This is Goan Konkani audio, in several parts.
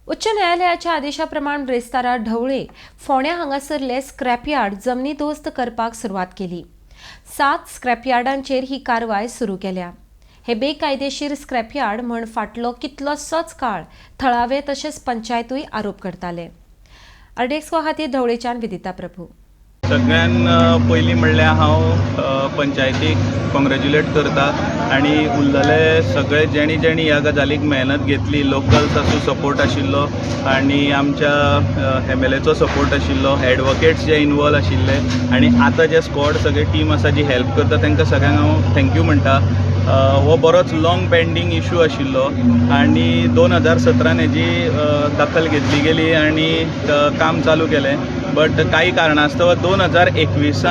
उच्च न्यायालयाच्या आदेशाप्रमाण ब्रेस्तारा ढवळे फोंड्या हांगासरले स्क्रॅपयार्ड जमनी ध्वस्त करपाक सुरवात केली. 7 स्क्रॅपयार्डांचेर ही कारवाय सुरू केल्या. हे बेकायदेशीर स्क्रॅपयार्ड म्हण फाटलो कितलोसोच काळ थळावे तशेंच पंचायतूय आरोप करताले. आरडीएक्स खातीर ढवळेच्यान विदिता प्रभू. सगळ्यान पयलीं म्हणल्यार हांव पंचायतीक कॉंग्रेच्युलेट करता आनी उरलेले सगळे जेणी जेणी ह्या गजालीक मेहनत घेतली, लोकल्स आसूं सपोर्ट आशिल्लो आनी आमच्या एमएलएचो सपोर्ट आशिल्लो, एडवोकेट्स जे इनवॉल्व आशिल्ले आनी आतां जे स्कॉड सगळे टीम आसा जी हेल्प करता तांकां सगळ्यांक हांव thank you म्हणटा. हो बरोच लाँग पेंडींग इशू आशिल्लो आनी 2017 हेजी दखल घेतली गेली आनी काम चालू केलें, बट काही कारणास्तव 2021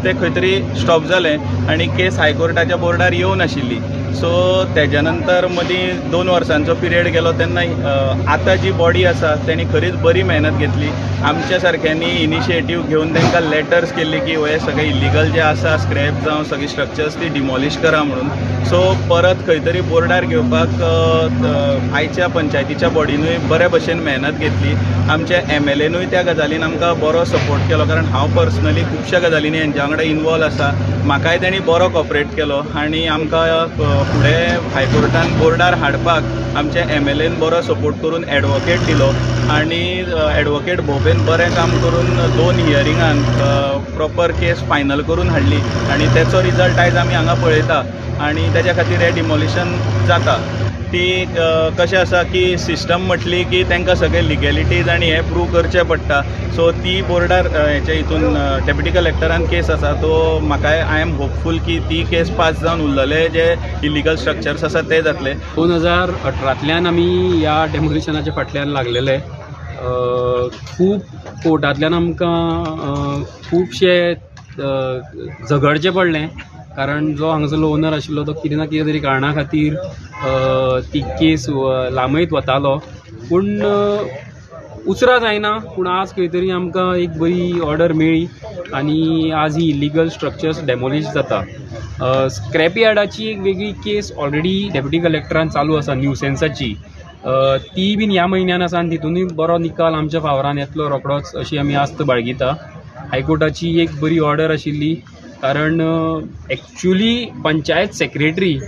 ते खंय तरी स्टॉप जालें आनी केस हायकोर्टाच्या बोर्डार येवनाशिल्ली. सो तेज्या नंतर मदीं 2 वर्सांचो पिरियड गेलो तेन्ना आतां जी बॉडी आसा तेणी खरीच बरी मेहनत घेतली. आमच्या सारक्यांनी इनिशिएटीव घेवन तांकां लेटर्स केल्ली की हे सगळे इलिगल जे आसा स्क्रॅप जावं सगळी स्ट्रक्चर्स ती डिमॉलिश करा म्हणून. सो परत खंय तरी बोर्डार घेवपाक आयच्या पंचायतीच्या बॉडीनूय बरे भशेन मेहनत घेतली. आमच्या एमएलएनूय त्या गजालीन आमकां बरो सपोर्ट केलो, कारण हांव पर्सनली खुबश्या गजालींनी हेंच्या वांगडा इनवॉल्व आसा. म्हाकाय तेणी बरो कॉपरेट केलो आनी आमकां फुडें हायकोर्टान बोर्डार हाडपाक आमच्या एमएलएन बरो सपोर्ट करून एडवोकेट दिलो आनी एडवोकेट भोपेन बरें काम करून 2 हियरिंगान प्रॉपर केस फायनल करून हाडली आनी तेचो रिजल्ट आयज आमी हांगा पळयता आनी तेज्या खातीर हें डिमॉलिशन जाता. ती कशें आसा की सिस्टम म्हटली की तांकां सगळे लिगेलिटीज आनी हें प्रूव करचें पडटा. सो ती बोर्डार हेच्या हितून डेप्युटी कलेक्टरान केस आसा तो म्हाकाय I am hopeful की ती केस पास जावन उरलेले जे इलिगल स्ट्रक्चर्स आसा ते जातले. 2018 आमी ह्या डेमोलिशनाच्या फाटल्यान लागलेले. खूब कोर्टांतल्यान आमकां खुबशे झगडचें पडलें, कारण जो हांगासरलो ओनर आशिल्लो तो कितें ना कितें तरी कारणा खातीर ती केस लांबयत वतालो. पूण उसरां जायना, पूण आज खंय तरी आमकां एक बरी ऑर्डर मेळ्ळी आनी आज ही इलिगल स्ट्रक्चर्स डेमोलिश जाता. स्क्रॅप यार्डाची एक वेगळी केस ऑलरेडी डेप्युटी कलेक्टरान चालू आसा, न्यूसेन्साची, ती बीन ह्या म्हयन्यान आसा आनी तितूनय बरो निकाल आमच्या फावरान येतलो रोखडोच अशी आमी आस्त बाळगिता. हायकोर्टाची एक बरी ऑर्डर आशिल्ली, कारण एक्चुली पंचायत सेक्रेटरी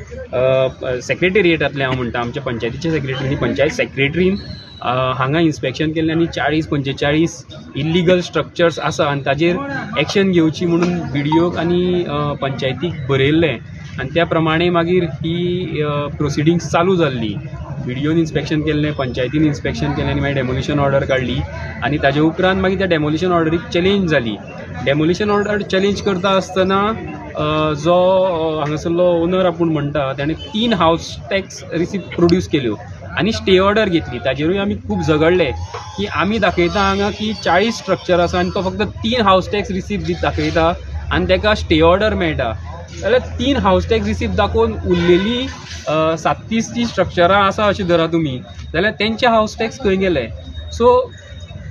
सेक्रेटेरिएटांतलें हांव म्हणटा, आमच्या पंचायतीचे सेक्रेटरी पंचायत सेक्रेटरीन हांगा इन्स्पेक्शन केल्लें आनी 40-45 इल्लिगल स्ट्रक्चर्स आसा आनी ताजेर एक्शन घेवची म्हणून बीडीओक आनी पंचायतीक बरयल्लें आनी त्या प्रमाणे मागीर ही प्रोसिडींग्स चालू जाल्ली. बीडीओन इन्स्पेक्शन केल्लें, पंचायतीन इन्स्पेक्शन केलें आनी मागीर डेमोलिशन ऑर्डर काडली आनी ताजे उपरांत मागीर त्या डेमोलिशन ऑर्डरीक चॅलेंज जाली. डेमोलिशन ऑर्डर चॅलेंज करता आसतना जो हांगासरलो ओनर आपूण म्हणटा ताणें 3 हावस टॅक्स रिसिप्ट प्रोड्यूस केल्यो आनी स्टे ऑर्डर घेतली. ताजेरूय आमी खूब झगडले की आमी दाखयता हांगा की 40 स्ट्रक्चर आसा आनी तो फक्त 3 हावस टॅक्स रिसिप्ट दाखयता आनी ताका स्टे ऑर्डर मेळटा. जाल्यार 3 हावस टॅक्स रिसिप्ट दाखोवन उरलेली 37 जी स्ट्रक्चरां आसा अशें धरा तुमी, जाल्यार तेंचे हावस टॅक्स खंय गेले? सो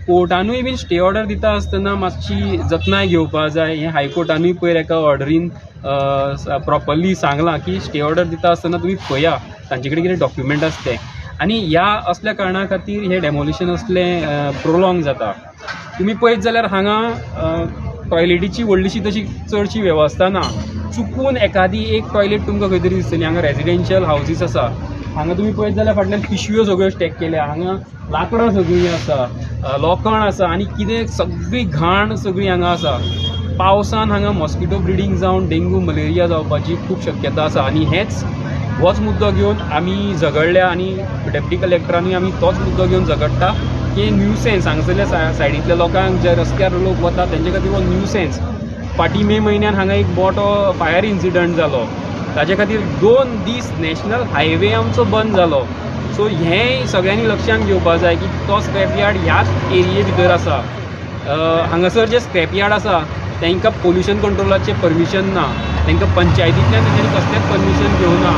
कोर्टानूय बीन स्टे ऑर्डर दिता आसतना मातशी जतनाय घेवपा जाय. हें हायकोर्टानूय पयर एका ऑर्डरीन प्रॉपरली सांगलां की स्टे ऑर्डर दिता आसतना तुमी पळया तांचे कडेन कितें डॉक्युमेंट आसा तें. आनी ह्या असल्या कारणा खातीर हें डेमोलिशन असलें प्रोलोंग जाता. तुमी पळयत जाल्यार हांगा टॉयलेटीची व्हडलीशी तशी चडशी वेवस्था ना. चुकून एकादी एक टॉयलेट तुमकां खंय तरी दिसतली. हांगा रेजिडेन्शियल हावजीस आसा, हांगा तुमी पळयत जाल्यार फाटल्यान पिशव्यो सगळ्यो स्टॅक केल्या, हांगा लांकडां सगळीं आसा, लोखण आसा आनी कितें सगळी घाण सगळी हांगा आसा. पावसान हांगा मॉस्किटो ब्रिडींग जावन डेंगू मलेरिया जावपाची खूब शक्यता आसा आनी हेच होच मुद्दो घेवन आमी झगडल्या आनी डेप्युटी कलेक्टरानूय आमी तोच मुद्दो घेवन झगडटा की न्यूसेन्स हांगासरल्या सायडींतल्या लोकांक जे रस्त्यार लोक वता तेंचे खातीर हो न्यूसेन्स. फाटीं मे म्हयन्यान हांगा एक मोटो फायर इन्सिडंट जालो, ताजे खातीर 2 दीस नॅशनल हायवे आमचो बंद जालो. सो हें सगळ्यांनी लक्षांत घेवपा जाय की तो स्क्रॅप यार्ड ह्याच एरिये भितर आसा. हांगासर जे स्क्रॅप यार्ड आसा तांकां पोल्युशन कंट्रोलाचें परमिशन ना, तांकां पंचायतींतल्यान तेंच्यांनी कसलेंच परमिशन घेवना.